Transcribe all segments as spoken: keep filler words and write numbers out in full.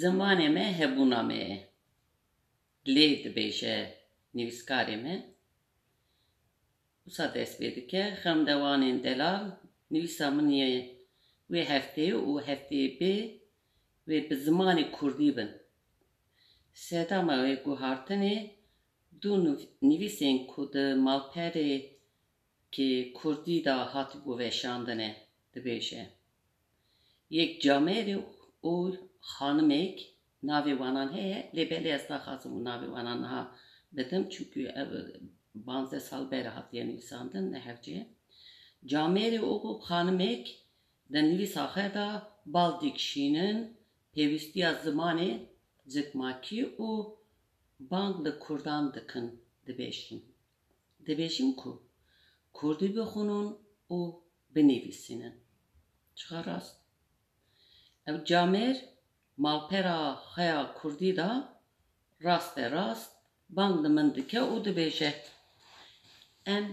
Zimanê me hebûna me ye. Lê dibêje nivîskarê me. Wisa dest pê dike, xemdewanên delal, nivîsa min yê wê hefteyê û hefteyê bê wê bi zimanê kurdî bin. Sedema wê guhartinê du niv-, nivîsên ku di malperê ki kurdî de hatibû veşandine, dibêje. Yek camêrê û xanimêk, navê wanan heye, lê belê ez naxwazim û navê wanan niha bidim, çunku ev panzdeh sal ber hatiye nivîsandin, ne hevcê. Camêrê û xanimêk di nivîsa xwe de bal dikişînin, pêwîstiya zimanê cikmakî û bang li kurdan dikin, dibêjin. Dibêjin ku kurdî bixwînin û binivîsînin. Çiqa rast. Ev camêr malpera xwe ya kurdî de raste rast bang li min dike û dibêje, em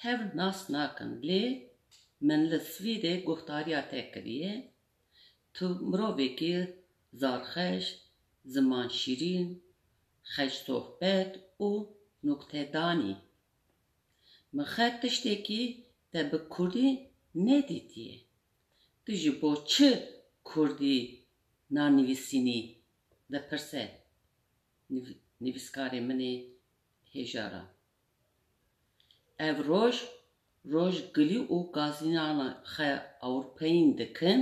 hev nas nakin, lê min li Swîdê guhdariya te kiriye. Tu mirovekî zarxweş, zimanşîrîn, xweşsohbet û nuktedan î. Min xwe tiştekî te bi kurdî nedîtiye. Tu ji bo çi kurdî nanivîsînî? Dipirse niv-, nivîskarê min ê hêja re. Ev roj, roj gilî û gazînana xwe Ewropeyîn dikin,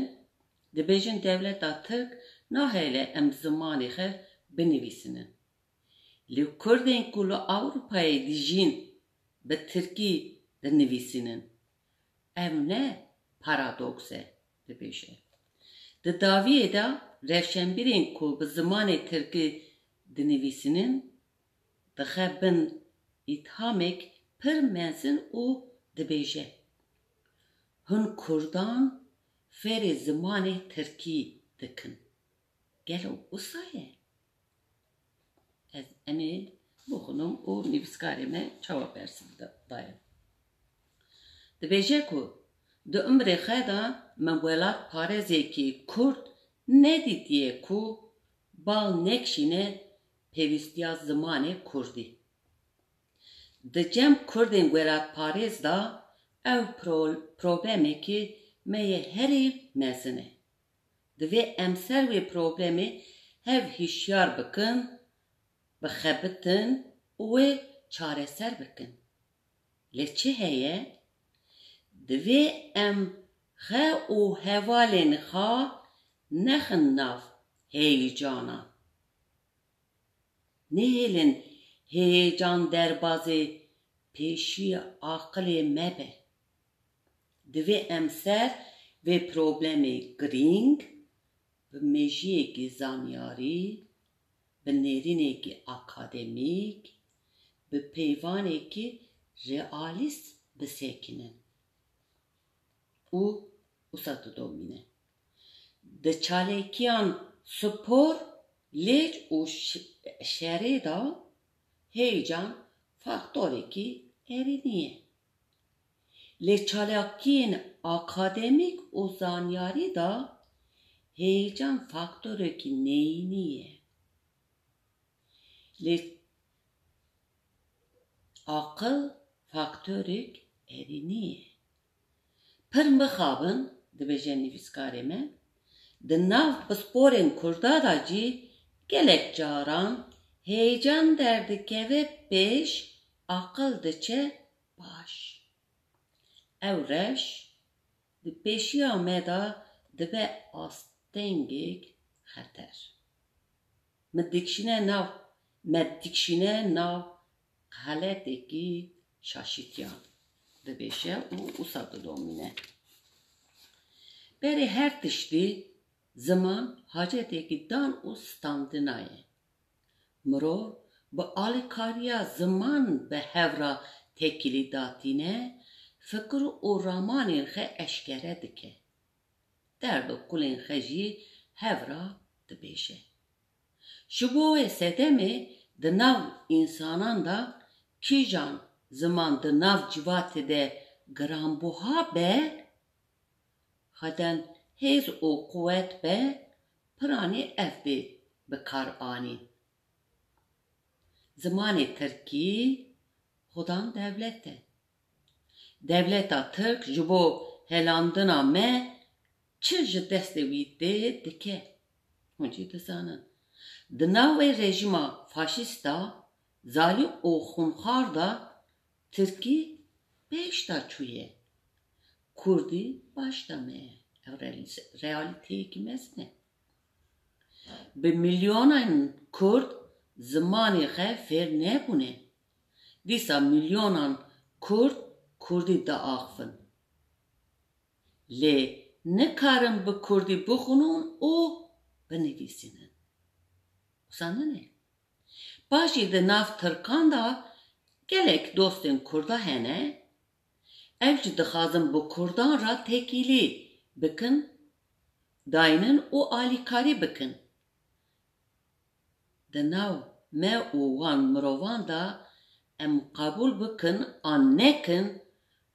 dibêjin dewleta Tirk nahêle em zimanê xwe binivîsînin. Lê kurdên ku li Ewropayê dijîn bi tirkî dinivîsînin. Ev ne paradoks e, dibêje. Di dawiyê de rewşenbîrên ku bi zimanê tirkî dinivîsînin, dixe bin îthamek pir mezin û dibêje, hûn kurdan fêrê zimanê tirkî dikin. Gelo wisa ye? Ez em ê bixwînim û nivîskarê me çawa bersiv da-, daye. Dibêje ku di umrê xwe de min welatparêzekî kurd nedîtiye ku bal nekişîne pêwîstiya zimanê kurdî. Di cem kurdên welatparêz de ew pro-, problemekî me yê herî mezin e. Divê em ser wê problemê hev hişyar bikin, bixebitin û wê çareser bikin. Lê çi heye? Divê em xwe û hevalên xwe nexin nav heyecanan. Nehêlin heyecan derbazê pêşiya aqilê me be. Divê em ser vê problemê girîng, bi mejiyekî zanyarî, bi nêrînekî akademîk, bi peyvanekî realîst bisekinin. Û wisa didomîne. Di çalekiyan spor, lêç û ş-, şerê de heyecan faktorekî erênî ye. Lê çalakiyên akademîk û zanyarî de heyecan faktorekî neyînî ye. Lê aqil faktorek erênî ye. Pir mixabin, dibêje nivîskarê me, di nav pisporên kurda de jî gelek caran heyecan derdikeve pêş, aqil diçe paş. Ew rewş di pêşiya me de dibe astengek xeter. Me dikişîne nav, me dikişîne nav xeletekî şaşîtiyan, dibêje û wisa didomîne. Berê her tiştî ziman hacetekî dan û standina ye. Mirov bi alîkariya ziman bi hev re tekîlî datîne, fikir û ramanên xwe eşkere dike. Derd û kulên xwe jî hev re dibêje. Ji bo wê sedemê di nav însanan de kîjan ziman di nav civatê de giranbuha be, xweden hêz û quwet be, piranî ev bê, bi kar anîn. Zimanê tirkî xudan dewlet e. Dewleta tirk ji bo helandina me çi ji destê wî tê dike. Hûn jî dizanin. Di navê rejîma faşîsta, zalî û xûnxar de tirkî pêş de çûye. Kurdî baş de me ye. Ev realîs-, realîteyekî mezin e. Bi milyonan Kurd zimanê xwe fêr nebûne. Dîsa milyonan Kurd Kurdî diaxivin. Lê nikarin bi Kurdî bixwînin û binivîsînin. Wisa nîne. Paşî di nav Tirkan de gelek dostên Kurda hene, ev jî dixwazin bi Kurdan re têkilî bikin, daynin û alîkarî bikin. Di nav me û wan mirovan de em qebûl bikin an nekin,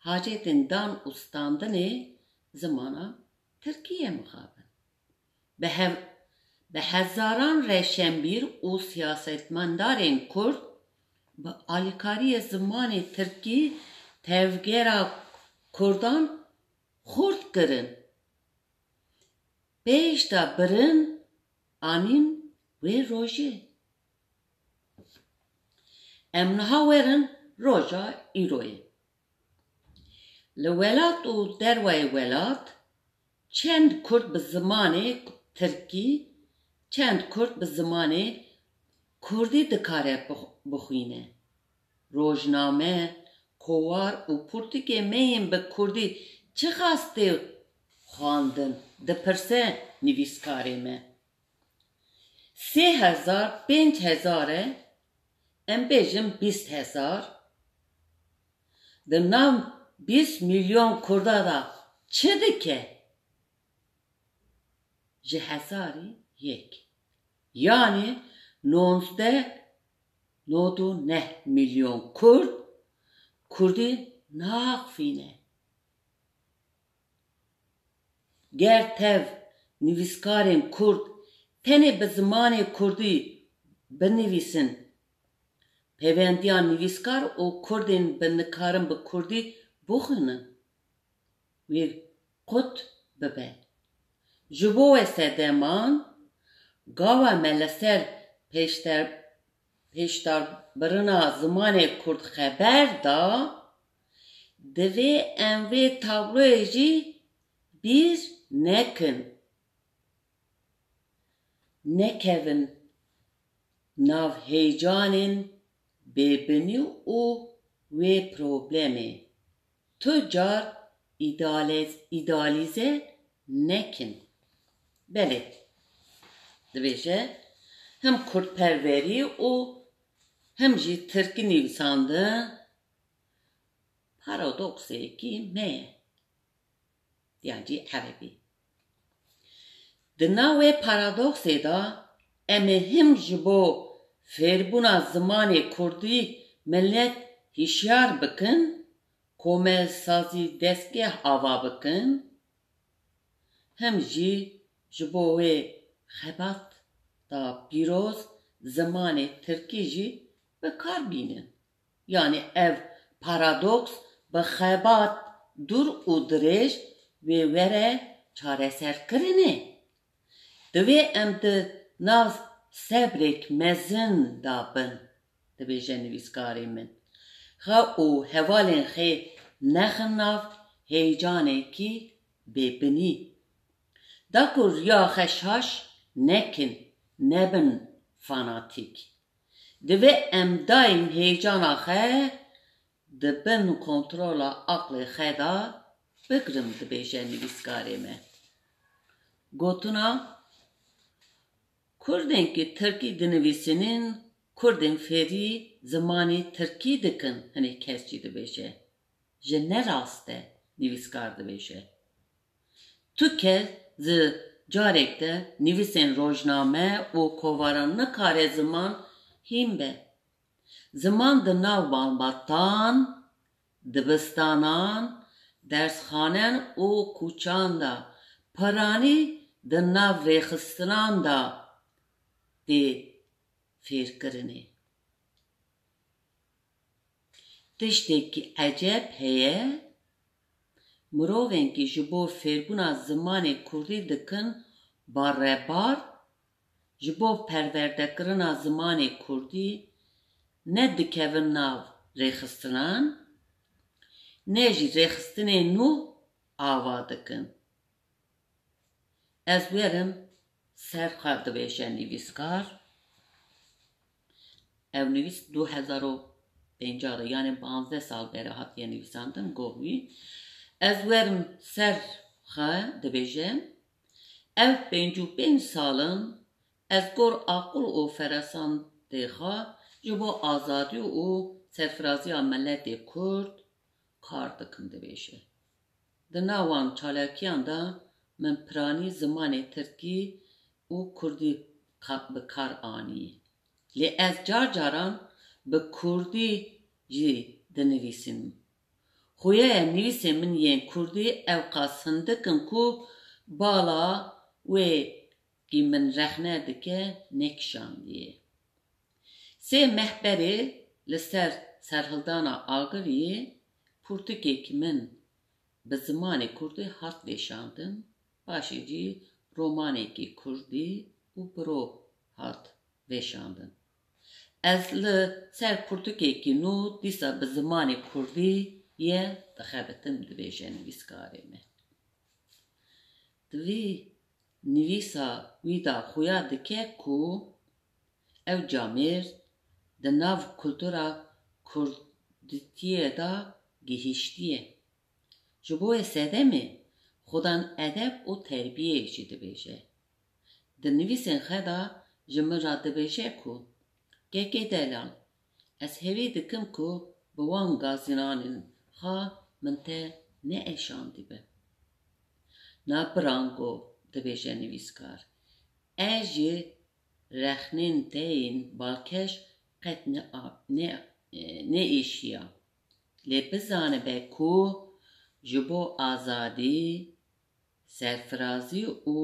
hacetên dan û standinê zimana tirkî ye mixabin. Bi hev-, bi hezaran reşenbîr û siyasetmendarên Kurd bi alîkariyê zimanê tirkî tevgera Kurdan xurt kirin. Pêş de birin anîn wê rojê. Em niha werin roja îroyê. Li welat û dervayê welat çend Kurd bi zimanê tirkî, çend Kurd bi zimanê kurdî dikare bix-, bixwîne. Rojname, kowar û pirtûkê me yên bi kurdî çiqas tê xwendin, dipirse nivîskarê me. Sê hezar, pênc hezar e, em bêjin bîst hezar, di nav bîst milyon Kurda de çi dike? Ji hezarî yek. Yanî nozdeh nod û neh milyon Kurd Kurdî naxivîne. Ger tev nivîskarên Kurd tenê bi zimanê Kurdî binivîsin, pêvendiya nivîskar û Kurdên bi nikarin bi Kurdî bixwînin, wê qut bibe. Ji bo wê sedeman, gava me li ser pêşder-, pêşdarbirina zimanê Kurd xeber da, divê em vê tabloyê jî bîr nekin. Nekevin nav heyecanên bêbinî û wê problemê. Tu car îdealiz-, îdealîze nekin. Belê, dibêje, him kurdperwerî û him jî tirkî nivîsandin paradokseyekî me ye. Yan jî erebî. Di nav wê paradoksê de em ê him ji bo fêrbûna zimanê kurdî milet hişyar bikin, komelsazî destgeh ava bikin, him jî ji bo wê xebat da pîroz zimanê tirkî jî bi kar bînin. Yanî ev paradoks bi xebat dûr û dirêj wê were çareserkirinê. Divê em di nav sebrek mezin de bin, dibêje nivîskarê min. Xwe û hevalên xê nexin nav heyecanekî bêbinî. Da ku riya xwe şaş nekin, nebin fanatîk. Divê em daîm heyecana xwe di bin kontrola aqlê xwe de bigrin, dibêje nivîskarê me. Gotina, Kurdên ku tirkî dinivîsînin, Kurdên fêrî zimanê tirkî dikin, hinek kes jî dibêje. Ji ne rast e, nivîskar dibêje. Tu kes ji carek de nivîsên rojname û kovaran nikare ziman hîn be. Ziman di nav malbatan, dibistanan, dersxanen û kûçan de, piranî di nav rêxistinan de, tê fêrkirinê. Tiştekî eceb heye, mirovên ku ji bo fêrbûna zimanê kurdî dikin barebar, ji bo perwerdekirina zimanê kurdî ne dikevin nav rêxistinan, ne jî rêxistinên nû ava dikin. Ez werim ser xwe, dibêje nivîskar. Ev nivîs du hezar û pêncî de, yanî panzdeh sal berê hatiye nivîsandin, gov wî. Ez werim ser xwe, dibêje, ev pêncî û pênc sal in ez gor aqil û feresandê xwe ji bo azadî û serfiraziya miletê kurd kar dikim, dibêje. Di nav wan çalakiyan de min piranî zimanê tirkî û kurdî ka-, bi kar anî. Lê ez car caran bi kurdî jî dinivîsim. Xuya ye nivîsên min yên kurdî ewqas hindik in ku bala wê kî min rexne dike, nekişandiye. Sê meh berê li ser serhildana Agiriyê pirtûkek min bi zimanê kurdî hat vêşandin, paşê jî romanekî kurdî û biro hat vêşandin. Ez li ser pirtûkekî nû dîsa bi zimanê kurdî ye dixebitim, dibêje nivîskarê me. Di vî nivîsa wî de xuya dike ku ew camêrd di nav kultura kurdîtiyê de gihîştiye. Ji bo wê sedemê xudan edeb û terbiyeyê jî dibêje. Di nivîsên xwe de ji min re dibêje ku, Kekê delal, ez hêvî dikim ku bi wan gazinanên xwe min te neeşandibe. Na birango, dibêje nivîskar, ez ji rexnên te yên balkêş qet ne-, ne-, neêşiya. Lê bizanibe ku ji bo azadî, serfirazî û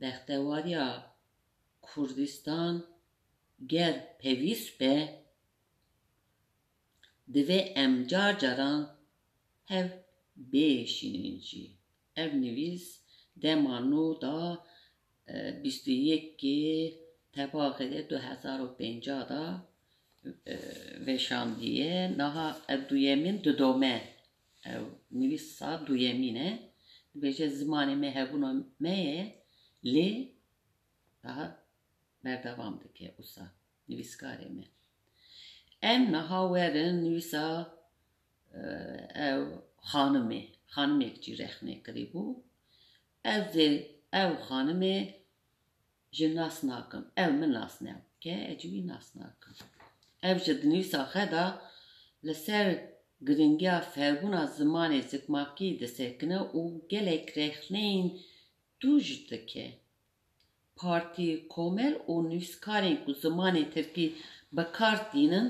bextewariya Kurdistan ger pêwîst be, divê em car caran hev biêşînin jî. Ev nivîs dema nû de, e, bîst û yekê Tebaxê de du hezar û pêncî de, e, vêşandiye. Niha ev duyemîn didome. Ew nivîsa duyemîn e. Dibêje, zimanê me hebûna me ye, lê daha berdewam dike wisa nivîskarê me. Em niha werin nivîsa, e, ew xanimê, xanimêk jî rexne kirîbû. Ez ê ew xanimê ji nas nakim. Ew min nas nake, ez jî wî nas nakim. Ev ji di nivîsa xwe de li ser giringiya fêrbûna zimanê zikmakî disekine û gelek rexneyên tûj dike. Partî, komel û nivîskarên ku zimanê tirkî bi kar tînin,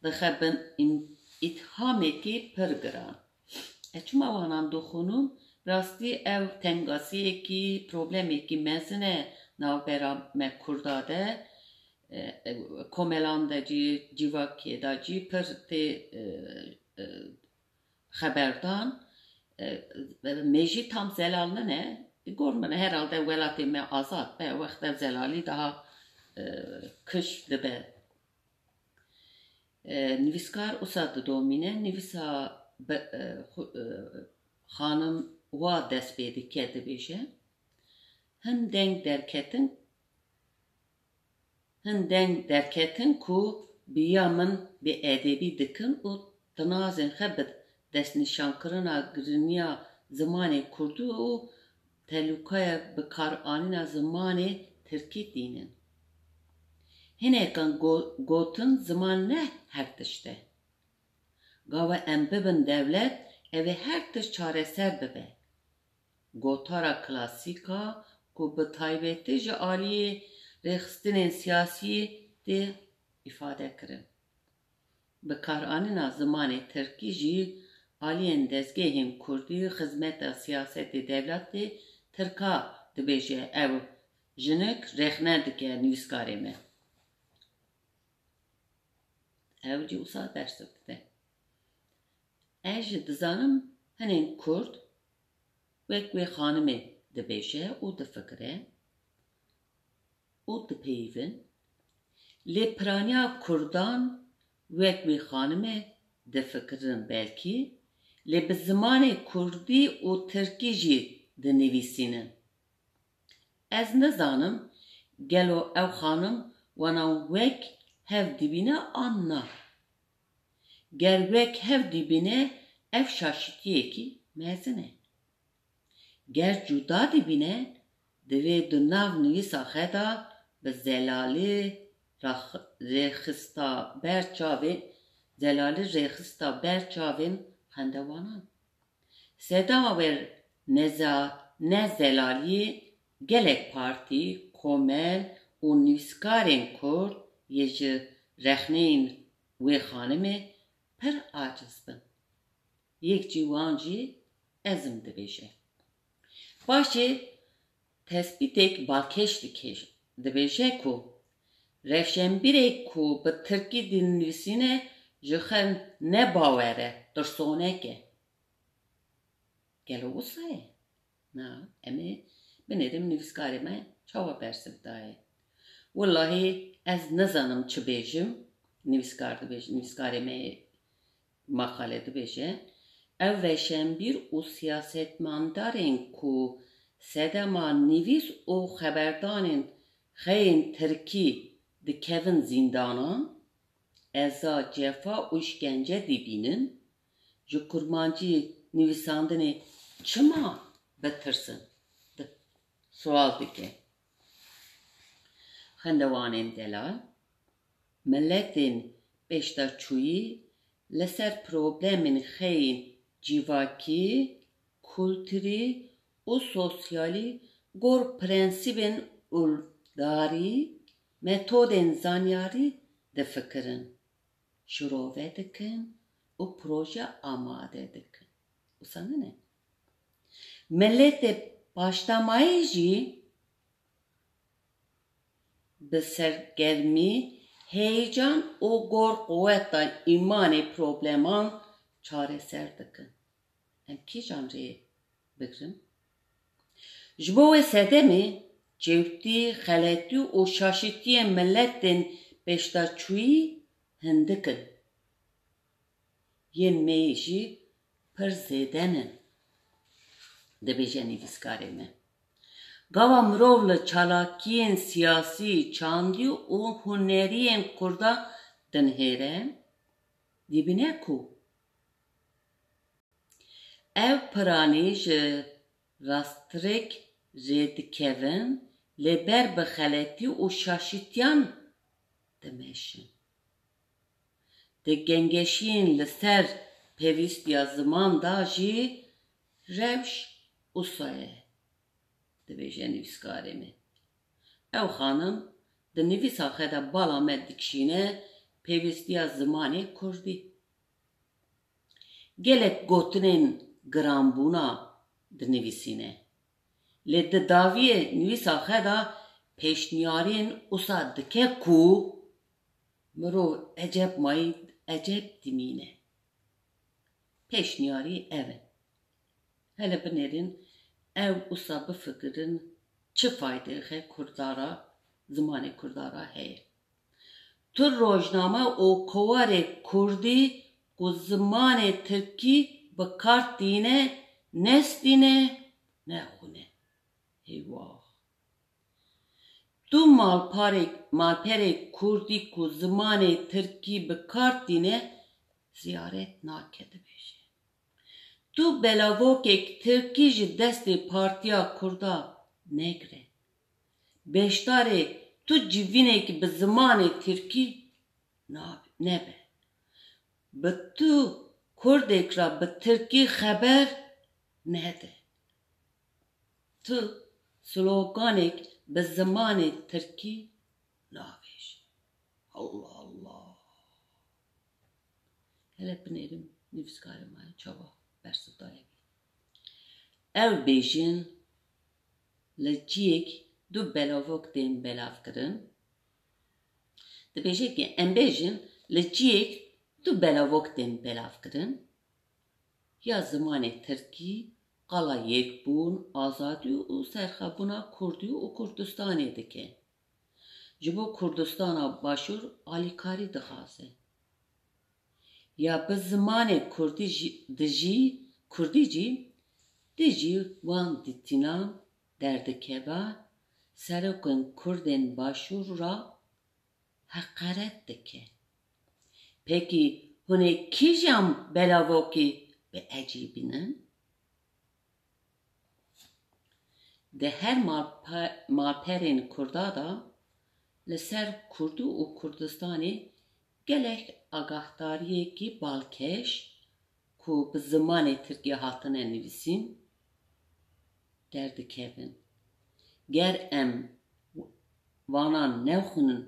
dixe bin îm-, îthamekî pir giran. Ez çima wanan dixwînim? Rastî ew tengasiyekî, problemekî mezin e navbera me Kurda de. E, e, komelan de jî, civakê de jî pir tê, e, e, xeberdan. E, me jî tam zelal nine. Gor min herhalde welatê me azad be, wext ev zelalî daha, e, kiş dibe. E, nivîskar wisa didomîne, nivîsa be-, e, xu-, e, xanim wa dest pê dike, dibêje, Hin deng derketin, hin deng derketin ku bi ya min bêedebî dikin û tinazên xwe bi destnîşankirina giriniya zimanê kurdî û telûkaya bikaranîna zimanê tirkî tînin. Hinekan go-, gotin ziman ne her tişt e. Gava em bibin dewlet, ew ê her tişt çareser bibe. Gotara klasîk a ku bi taybetî ji aliyê rêxistinên siyasî tê îfade kirin. Bikaranîna zimanê tirkî jî aliyên dezgehên kurdî, xizmeta siyasetê dewletê tirka dibêje, ew Jinik rexne dike nivîskarê me. Ew jî wisa bersiv dide. Ez jî dizanim hinên Kurd wek wê xanimê dibêje û difikire û dipeyivin. Lê piraniya Kurdan wek wê xanimê difikirin belkî, lê bi zimanê Kurdî û Tirkî jî dinivîsînin. Ez nizanim gelo ew xanim wana wek hev dibîne an na. Ger wek hev dibîne, ev şaşitiyekî mezin e. Ger cuda dibîne, divê di nav nivîsa xwe de bi zelalî rax-, rêxista ber çavê-, zelalî rêxista ber çavên xwendewanan. Sedema wê neza-, nezelaliyê gelek partî, komel û nivîskarên Kurd yê ji rexneyên wê xanimê pir aciz bin. Yek ji wan jî ez im, dibêje. Paşê tespîtek balkêş dike, dibêje ku rewşenbîrek ku bi tirkî dinivîsîne ji xwe ne bawer e, tirsonek e. Gelo wisa ye? Na, em ê binêrin nivîskarê me çawa bersiv daye. Wellahî ez nizanim çi bêjim, nivîskar dibêje, nivîskarê me yê maqale dibêje, ev rewşenbîr û siyasetmedarên ku sedema nivîs û xeberdanên xwe yên tirkî dikevin zîndanan, eza, cefa û îşkence dibînin, ji kurmancî nivîsandinê çima bitirsin? Di-, sual dike. Xwendewanên delal, miletên pêşdaçûyî li ser problemên xwe yên civakî, kulturî û sosyalî gor prensîbên ûldarî, metodên zanyarî difikirin, şirove dikin û proje amade dikin. Wisa nine? Miletê paşdamayî jî bi sergermî, heyecan û gor quweta îmanê probleman çareser dikin. Em kîjan rê bigrin? Ji bo wê sedemê çewtî, xeletî û şaşitiyên miletên pêşdaçûyî hindik in. Yên me yê jî pir zêde ne, dibêje nivîskarê me. Gava mirov li çalakiyên siyasî, çandî û hunerî yên Kurda dinihêre, dibîne ku ev piranî ji rastrek rêdikevin, lê ber bi xeletî û şaşitiyan dimeşin. Di gengeşiyên li ser pêwîstiya ziman de jî rewş wisa ye, dibêje nivîskarê me. Ew xanim di nivîsa xwe de bala me dikişîne pêwîstiya zimanê kurdî. Gelek gotinên giranbûna dinivîsîne. Lê di dawiyê nivîsa xwe de pêşniyariyên wisa dike ku mirov eceb mayî eceb dimîne. Pêşniyarî ev e. Hele binêrin ew wisa bifikirin çi faydeyê xwe Kurda ra, zimanê Kurda ra heye. Tu rojname û kowarê kurdî ku zimanê tirkî bi kar tîne, nestîne, nexwîne. Heywax. Tu malparê-, malperê kurdî ku zimanê tirkî bi kar tîne, ziyaret nake, dibêje. Tu belavokek tirkî ji destê Partiya Kurda negire. Beşdarê tu civînekî bi zimanê tirkî nabe, nebe. Bi tu kurdek re bi tirkî xeber nede. Tu sloganek bi zimanê tirkî navêje. Allah Allah. Hele binêrin nivîskarê me çawa bersiv daye. Ew bêjin li ciyek du belavok tên belavkirin. Dibêje ki em bêjin li ciyek du belavok tên belavkirin. Ya zimanê tirkî qala yekbûn, azadî û serxwebûna Kurdî û Kurdistanê dike. Ji bo Kurdistana Başûr alîkarî dixwaze. Ya bi zimanê Kurdî jî, dijî, Kurdî jî, dijî wan dîtinan derdikeve, serokên Kurdên Başûr ra heqaret dike. Pekî hûn ê kîjan belavokî bi ecî bînin? Di her malpe-, malperên Kurda de li ser Kurdî û Kurdistanê gelek agahdariyekî balkêş ku bi zimanê tirkî hatine nivîsîn, derdikevin. Ger em wanan nexwînin,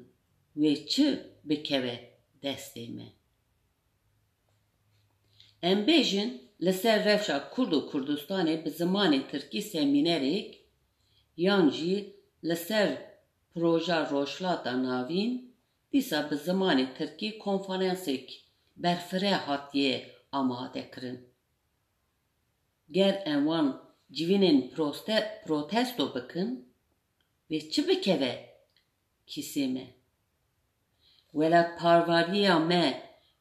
wê çi bikeve destê me? Em bêjin, li ser rewşa Kurd û Kurdistanê bi zimanê tirkî semînerek yan jî li ser proja Rojhilata Navîn dîsa bi zimanê tirkî konferansek berfireh hatiye amadekirin. Ger em wan civînên proste-, protesto bikin, wê çi bikeve kîsê me? Welatparveriya me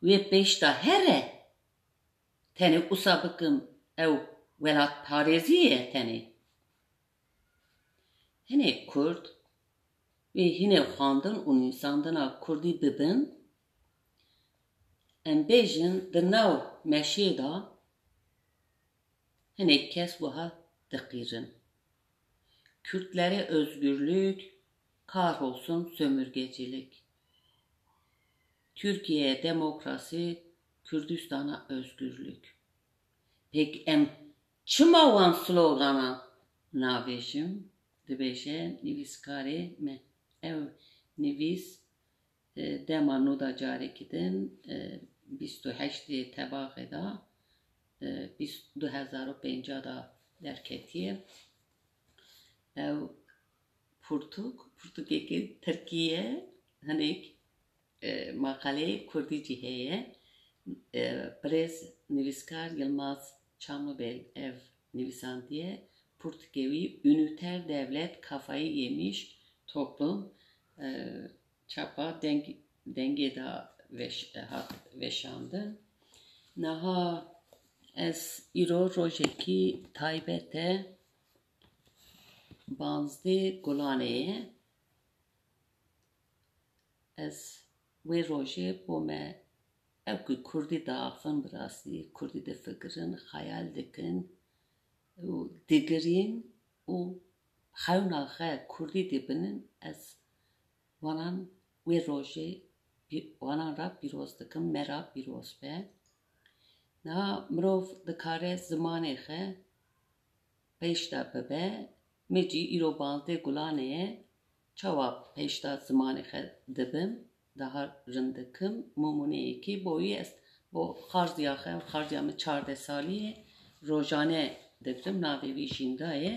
wê pêş de here? Tenê wisa bikim ew welatparêzî ye tenê. Hinek Kurd wê hînê xwendin û nivîsandina Kurdî bibin. Em bêjin di nav meşê de hinek kes wiha diqîrin. Kürtlere özgürlük, kahrolsun sömürgecilik. Türkiye'ye demokrasi, Kürdistan'a özgürlük. Pek em çima wan slogana navêjim, dibêje nivîskarê me. Ev nivîs, e, dema nû de carekî din, e, bîst û heştê Tebaxê de, e, bîst, du hezar û pênca de derketiye. Ew pirtûk, pirtûkekî tirkî ye, hinek, e, maqaleyê kurdî jî heye. E, birêz nivîskar Yilmaz Çamlibel ev nivîsandiye. Pirtûkê wî Üniter Devlet Kafayı Yemiş Toplum, e, çapa deng-, dengê de veş-, hat veşandin. Niha ez îro rojekî taybet e, panzdeh Gulanê ye. Ez wê rojê bo me, ew ku kurdî diaxivin, bi rastî kurdî difikirin, xeyal dikin û digirîn û xewna xwe kurdî dibînin, ez wanan wê rojê pî-, wanan re pîroz dikim, me re pîroz be. Niha mirov dikare zimanê xwe pêş de bibe. Min jî îro panzdeh Gulanê ye. Çawa pêş de zimanê xwe dibim, daha rind dikim. Mûmûneyekî bo wî ez bo xarziya xwe, xarziya min çardeh salî ye, rojane digirim, navê wî Jînda ye.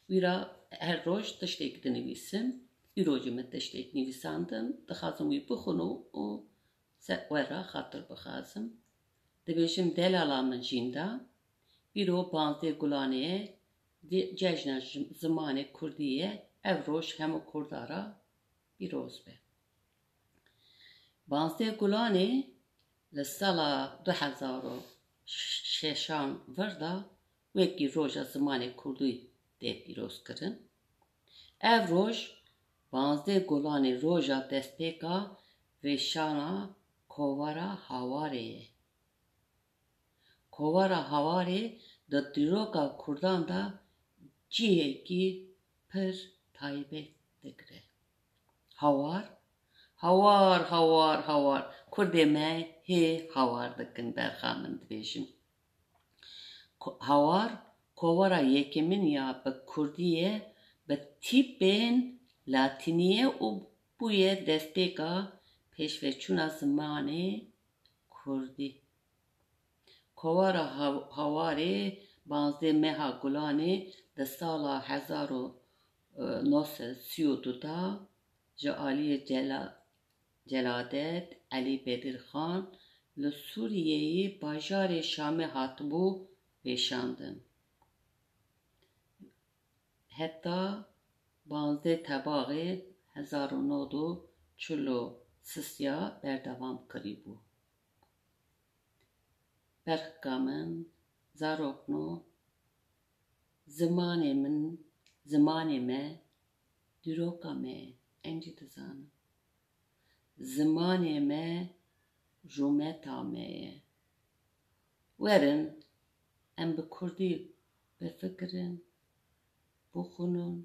Wî re her roj tiştek dinivîsim. Îro jî min tiştek nivîsandin. Dixwazim wî bixwînim û se-, we re xatir bixwazim. Dibêjim delala min Jînda, îro panzdeh Gulanê ye, di-, cejna ji-, zimanê kurdî ye, ev roj hemû kurda re pîroz be. Panzdeh Gulanê li sala du hezar û şeşan vir de wekî roja zimanê kurdî tê pîrozkirin. Ev roj, panzdeh Gulanê, roja destpêka vêşana Kovara Hawarê ye. Kovara Hawarê di dîroka kurdan de cihekî pir taybet digire. Hawar, hawar, hawar, hawar. Kurdê me hê hawar dikin, berxa min dibêjin. Ko-, hawar, kovara yekemîn ya bi kurdî ye, bi tîpên latînî ye û bûye destpêka pêşveçûna zimanê kurdî. Kovara Haw-, Hawarê, panzdeh meha Gulanê di sala hezar û e, neh sed sî û du de ji aliyê Cela-, Celadet Elî Bedirxan li Sûriyeyê bajarê Şamê hatibû vêşandin. Heta panzdeh Tebaxê hezar û nod û çil û sisiya berdewam kirîbû. Berxika min, zarokno, zimanê min, zimanê me, dîroka me ye, em jî dizanin. Zimanê me rûmeta me ye. Werin, em bi kurdî bifikirin, bixwînin,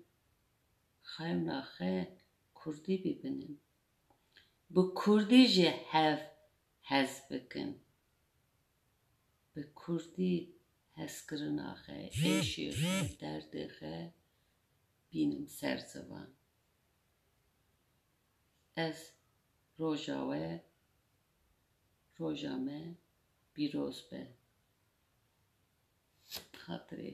xeyna xwe kurdî bibînin. Bi kurdî ji hev hez bikin. Bi kurdî hezkirina xwe, êşê xwe, derdê xwe bînin ser zivan. Ez roja we, roja me pîroz be. Xatirê.